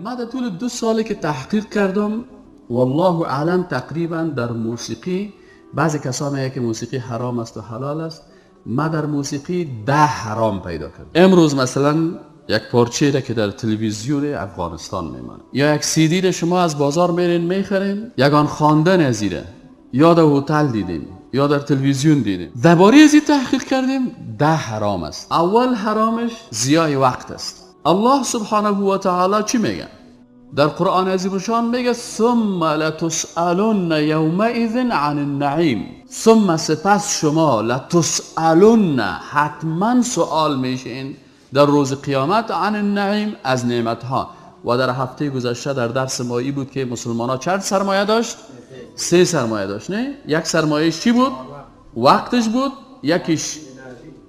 من در طول 2 سالی که تحقیق کردم، والله اعلم، تقریبا در موسیقی بعضی کسا میگه که موسیقی حرام است و حلال است، من در موسیقی 10 حرام پیدا کردم. امروز مثلا یک پارچه را که در تلویزیون افغانستان میمانه یا یک سی دی را شما از بازار میرین میخرین، یگان خواندن از ایره یا در هتل دیدیم یا در تلویزیون دیدیم، درباره از این تحقیق کردیم، 10 حرام است. اول حرامش ضیاع وقت است. الله سبحانه و تعالی چی میگه؟ در قرآن عظیم شان میگه ثم لتسألن یومئذ عن النعیم. ثم سپس شما، لتسألن حتما سوال میشین در روز قیامت، عن النعیم از نعمتها. و در هفته گذشته در درس مایی بود که مسلمان ها چند سرمایه داشت؟ 3 سرمایه داشت، نه؟ یک سرمایهش چی بود؟ وقتش بود، یکیش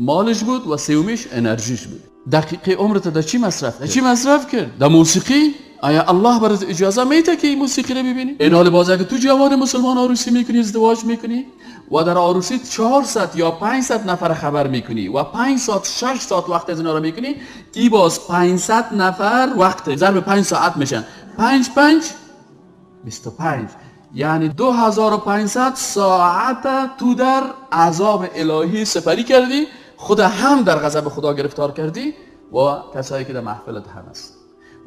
مالش بود و سومیش انرژیش بود. دقیقه عمرت در چی مصرف کرد؟ چی مصرف کرد؟ در موسیقی؟ آیا الله برات اجازه میده که این موسیقی رو ببینی؟ این حال باز اگه تو جوان مسلمان عروسی میکنی، ازدواج میکنی و در عروسی 400 یا 500 نفر خبر میکنی و 5 ساعت 6 ساعت وقت از اینا رو میکنی، ای باز 500 نفر وقت ضرب 5 ساعت میشن، 5 5 25، یعنی 2500 ساعت تو در عذاب الهی سپری کردی، خود هم در غضب خدا گرفتار کردی و کسایی که در محفلت هم است.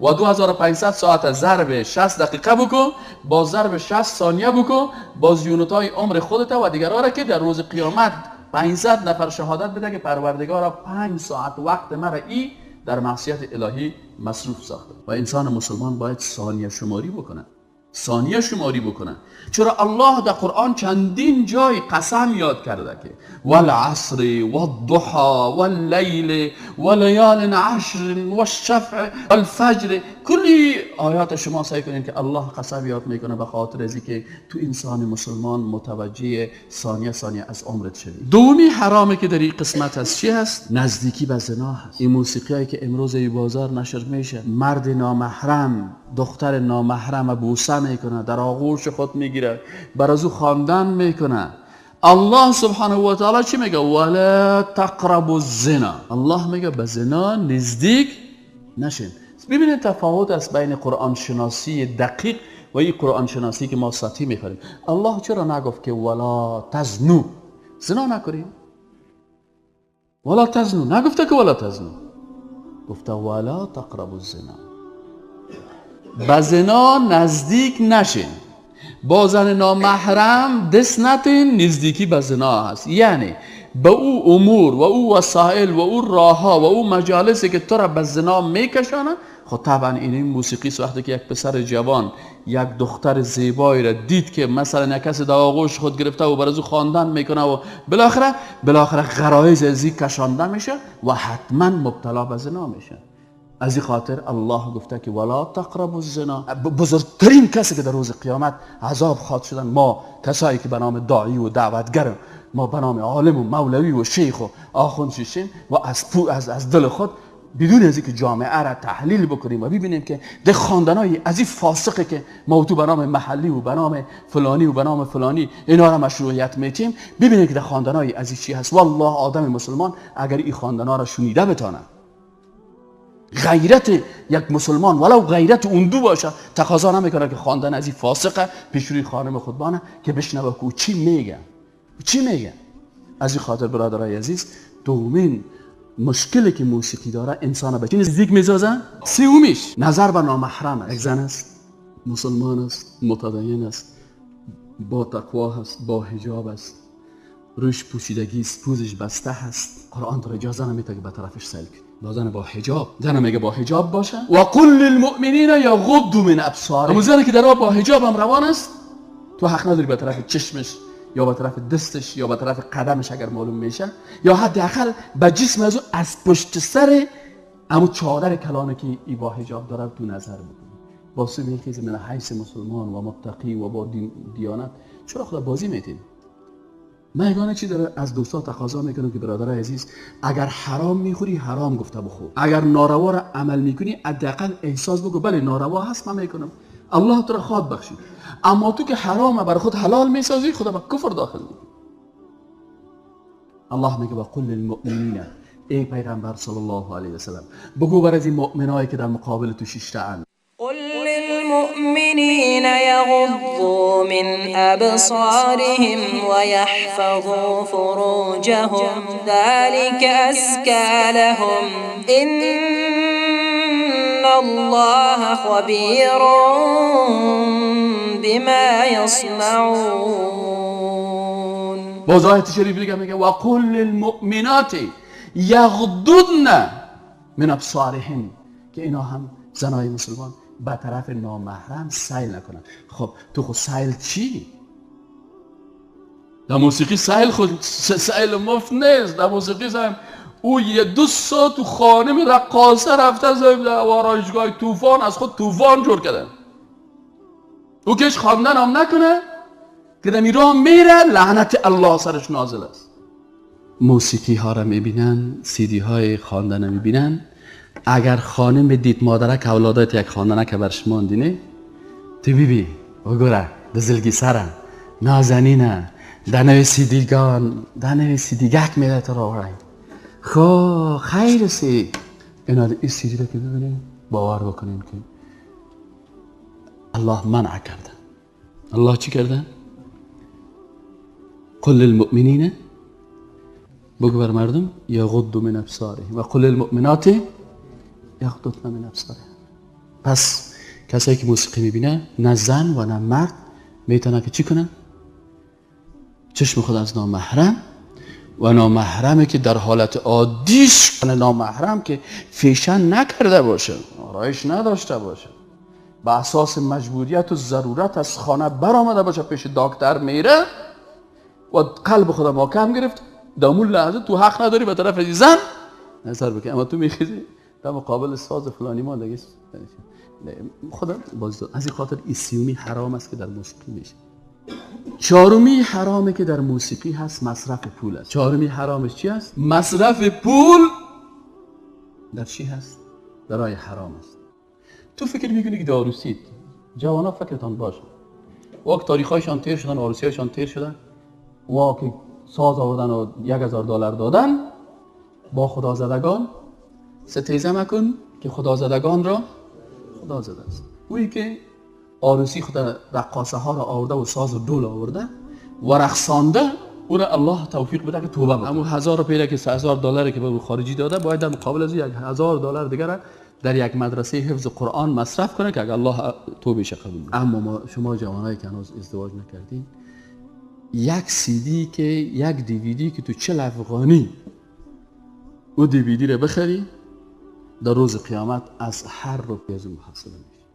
و 2500 ساعت ضرب 60 دقیقه بکن، با ضرب 60 ثانیه بکن، باز یونتای عمر خودت و دیگرها را که در روز قیامت 500 نفر شهادت بده که پروردگارا 5 ساعت وقت مرا ای در معصیت الهی مصروف ساخته. و انسان مسلمان باید ثانیه شماری بکنه، ثانیه شماری بکنه. چرا الله در قرآن چندین جای قسم یاد کرده که والعصر والضحى واللیل ولیال عشر والشفع والفجر. کلی آیات شما سعی کنین که الله قسم یاد میکنه به خاطر از که تو انسان مسلمان متوجه ثانیه ثانیه از عمرت شوی. دومی حرامی که در این قسمت هست چی هست؟ نزدیکی به زنا هست. این موسیقی که امروز ای بازار نشر میشه، مرد نامحرم دختر نامحرم بوسه میکنه، در آغوش خود میگیره، بر از او خواندن میکنه. الله سبحانه و تعالی چی میگه؟ ولا تقربوا الزنا. الله میگه به زنا نزدیک نشین. ببینید تفاوت است بین قرآن شناسی دقیق و این قرآن شناسی که ما سطحی میخوریم. الله چرا نگفت که ولا تزنو، زنا نکنیم؟ ولا تزنو نگفته که ولا تزنو، گفته ولا تقربوا الزنا، به زنا نزدیک نشین. با زن نامحرم دست نتین، نزدیکی به زنا هست. یعنی به او امور و او وسایل و او راهها و او مجالسی که تو را به زنا میکشانه. خب طبعا این موسیقی است. وقتی که یک پسر جوان یک دختر زیبایی را دید که مثلا یک کسی در آغوش خود گرفته و بر از او خواندن میکنه و بالاخره غرایز از این کشانده میشه و حتما مبتلا به زنا میشه. از این خاطر الله گفته که ولا تقربوا الزنا. بزرگترین کسی که در روز قیامت عذاب خواهد شدن ما کسایی که به نام داعی و دعوتگر، ما به نام عالم و مولوی و شیخ و آخوند شیشیم و از دل خود بدون از اینکه جامعه را تحلیل بکنیم و ببینیم که ده خواندنای از این فاسقه که ما تو به نام محلی و به نام فلانی و به نام فلانی اینا را مشروعیت میتیم، ببینیم که ده خواندنای از این چی هست. والله آدم مسلمان اگر این خواندنا را شنیده بتانه، غیرت یک مسلمان ولو غیرت اون دو باشه تقاضا نمیکنه که خواندن از این فاسقه پیش روی خانم خودبانه که بشنوه که چی میگه، چی میگه. از این خاطر برادرای عزیز، دومین مشکلی که موسیقی داره انسان به چی نزدیک میسازه؟ سومیش نظر به نامحرم است. یک زن است، مسلمان است، متدین است، با تقوا است، با حجاب است، روش پوشیدگی است، پوزش بسته هست. قرآن تو اجازه نمیده که به طرفش سیل کنی. با زن با حجاب، زن میگه با حجاب باشه. و قل للمؤمنین یغضوا من ابصارهم. اما زنی که در با حجاب هم روان است، تو حق نداری به طرف چشمش یا به طرف دستش یا به طرف قدمش اگر معلوم میشه، یا حداقل به جسم از او از پشت سر امو چادر کلانه که ای با حجاب داره تو نظر بکنی. با سوی من حیث مسلمان و متقی و با دیانت چرا خدا بازی میتین؟ من یگانه چی داره از دوستا تقاضا میکنم که برادر عزیز، اگر حرام میخوری حرام گفته بخور، اگر ناروا را عمل میکنی حداقل احساس بگو بله ناروا هست من میکنم، الله تو را خواد بخشید. اما تو که حرام بر خود حلال میسازی، خدا به کفر داخل میکنی. الله میگه وقل للمؤمنین، ای پیغمبر صلی الله علیه و سلم بگو بر از این مؤمنایی که در مقابل تو شیشته اند. قل للمؤمنين يغضوا من أبصارهم ويحفظوا فروجهم ذلك أزكى لهم إن الله خبير بما يصنعون. باز آیت شریف دیگه میگه وقل للمؤمنات یغضضن من ابصارهن، که اینا هم زنای مسلمان به طرف نامحرم سیل نکنن. خب تو خود سیل چی؟ در موسیقی سیل خود سیل مفت نیست. در موسیقی سیل او یه 2 ساعت تو خانم رقاصه رفته در آرایشگاه طوفان از خود طوفان جور کردن. او کش خواندن هم نکنه که در ایران میره لعنت الله سرش نازل است. موسیقی ها را میبینن، سیدی های خواندن میبینن. اگر خانم دید مادرک اولادات یک خواندنه که برش ماندینه تو بیبی وگوره دزلگی سرم نازنینه دنوی سیدیگان دنوی سیدیگک میده تو را ورای خب خیر سی اینا این سیدی را که ببینیم باور بکنیم که الله منع کرده. الله چی کرده؟ قل للمؤمنین، بگو بر مردم یغضوا من ابصارهم و قل للمؤمنات یغضضن من ابصارهم. پس کسایی که موسیقی میبینه نه زن و نه مرد میتونه که چی کنه؟ چشم خود از نامحرم و نامحرمی که در حالت عادیش نامحرم که فیشن نکرده باشه، آرایش نداشته باشه، به اساس مجبوریت و ضرورت از خانه برآمده باشه، پیش دکتر میره و قلب خود محکم گرفت، در اون لحظه تو حق نداری به طرف زن نظر بکنی، اما تو میخیزی در مقابل ساز فلانی ما دیگه خدا باز. از این خاطر این سیومی حرام است که در موسیقی میشه. چهارمی حرامه که در موسیقی هست مصرف پول است. چهارمی حرامش چی است؟ مصرف پول در چی هست؟ برای حرام است. تو فکر میکنی که داروسید، جوانا فکرتان باشه، واک تاریخایشان تیر شدن، عروسیایشان تیر شدن، واک ساز آوردن و $1000 دادن، با خدازدگان ستیزه مکن که خدازدگان را خدا زده است. اویی که عروسی خود رقاصه ها را آورده و ساز و دول آورده و رقصانده، او را الله توفیق بده که توبه بکنه. همون 1000 پیره که $3000 که به خارجی داده، باید در مقابل از $1000 دیگر در یک مدرسه حفظ قرآن مصرف کنه که اگر الله توبهش قبول کنه. اما ما شما جوانایی که هنوز ازدواج نکردین، یک سی دی که یک دیویدی که تو 40 افغانی او دیویدی را بخری، در روز قیامت از هر روپیه از محاسبه میشه.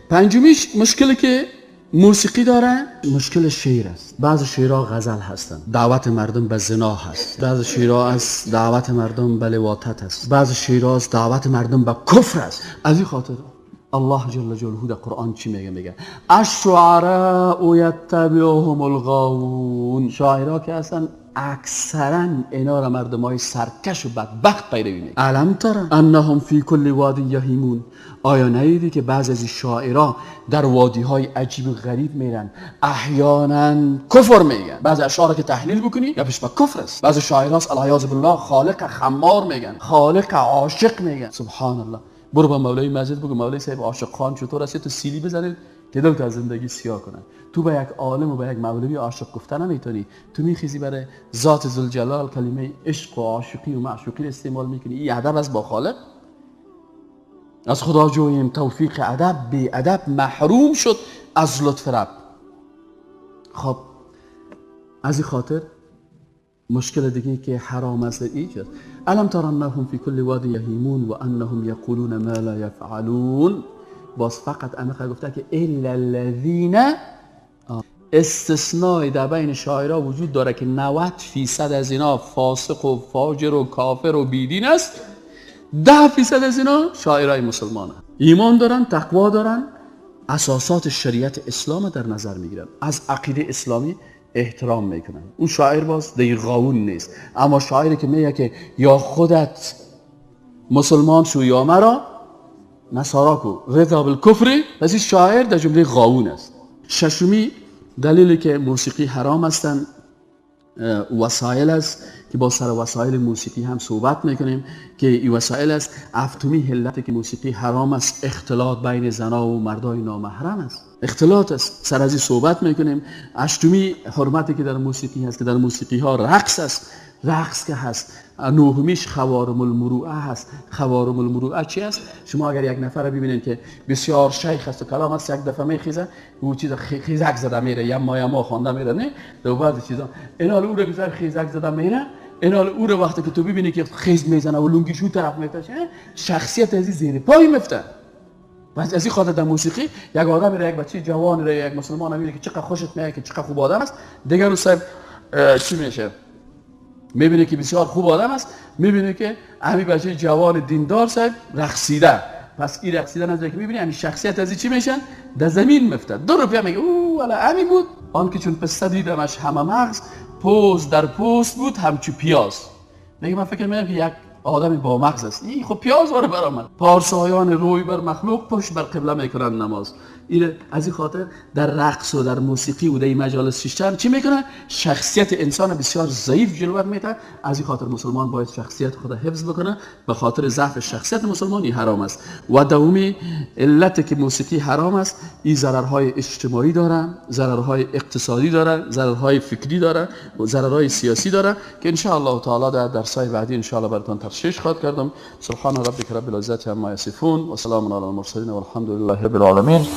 پنجمیش مشکلی که موسیقی داره مشکل شعر است. بعض شعرها غزل هستند، دعوت مردم به زنا هست، بعض شعرها از دعوت مردم به لواطت است، بعض شعرها از دعوت مردم به کفر است. از این خاطر الله جل جلاله در قرآن چی میگه؟ میگه الشعراء یتبعهم الغاوون. شاعرها که هستن اکثرا اینا را مردمای سرکش و بدبخت پیروی میکنن. الم تر انهم فی کل واد یهیمون. آیا ندیدی که بعضی از شاعرها در وادی های عجیب و غریب میرن، احیانا کفر میگن، بعضی اشعار که تحلیل بکنی یا پیش به کفر است. بعضی شاعرها العیاذ بالله خالق خمار میگن، خالق عاشق میگن. سبحان الله. برو با مولای مسجد بگو مولای صاحب عاشق خان چطور است، تو سیلی بزنید که دلت از زندگی سیاه کنن. تو به یک عالم و به یک مولوی عاشق گفتن نمیتونی، تو میخیزی برای ذات ذوالجلال کلمه عشق و عاشقی و معشوقی استعمال میکنی. این ادب است با خالق. از خدا جوییم توفیق ادب، بی ادب محروم شد از لطف رب. خب از این خاطر مشکل دیگه که حرام است ایجاد. الم تر انهم فی کل واد یهیمون و انهم یقولون ما لا یفعلون. باز فقط امخه گفته که الا الذین، استثناء در بین شاعرها وجود داره که 90% از اینا فاسق و فاجر و کافر و بیدین است، 10% از اینا شاعرای مسلمان هست. ایمان دارن، تقوا دارن، اساسات شریعت اسلام در نظر میگیرن، از عقیده اسلامی احترام میکنن. اون شاعر باز دیگه غاوون نیست. اما شاعری که میگه که یا خودت مسلمان شو یا مرا نصارا کو رضا بالکفر، پس این شاعر در جمله غاوون است. ششمی دلیلی که موسیقی حرام هستند وسایل است که با سر وسایل موسیقی هم صحبت میکنیم که این وسایل است. هفتمی علت که موسیقی حرام است اختلاط بین زنا و مردای نامحرم است، اختلاط است، سر از این صحبت میکنیم. هشتمی حرمتی که در موسیقی هست که در موسیقی ها رقص است، رقص که هست. نهمیش خوارم المروءه هست. خوارم المروءه چی است؟ شما اگر یک نفر رو ببینید که بسیار شیخ است و کلام است، یک دفعه میخیزه او چیز خیزک زده میره، یما یما خوانده میره، نه دو بعضی چیزا اینا او رو که خیزک زده میره، اینا او رو وقتی که تو ببینی که خیز میزنه و لونگیش اون طرف میفته، شخصیت از زیر پای میفته. پس از این خاطر در موسیقی یک آدم را، یک بچه جوان را، یک مسلمان میبینه که چقدر خوشت میاد که چقدر خوب آدم است، دیگر صاحب چی میشه؟ میبینه که بسیار خوب آدم است، میبینه که همین بچه جوان دیندار صاحب رقصیده. پس این رقصیدن از که میبینی همین شخصیت از چی میشن؟ در زمین میفته. دو روپیه میگه او والا همین بود. آن که چون پسته دیدمش همه مغز، پوست در پوست بود همچو پیاز. میگه من فکر میکنم که یک آدم با مغز است، این خب پیاز واره برا من. پارسایان روی بر مخلوق پشت بر قبله میکنن نماز. این از این خاطر در رقص و در موسیقی و در این مجالس شیشتن چی میکنه؟ شخصیت انسان بسیار ضعیف جلوه میده. از این خاطر مسلمان باید شخصیت خود حفظ بکنه. به خاطر ضعف شخصیت مسلمان این حرام است. و دومی علت که موسیقی حرام است، این ضررهای اجتماعی داره، ضررهای اقتصادی داره، ضررهای فکری داره و ضررهای سیاسی داره که ان شاء الله تعالی در درس‌های بعدی ان شاء الله براتون تشریح خواهد کردم. سبحان ربک رب العزت عما یصفون و سلام علی المرسلین والحمد لله رب العالمین.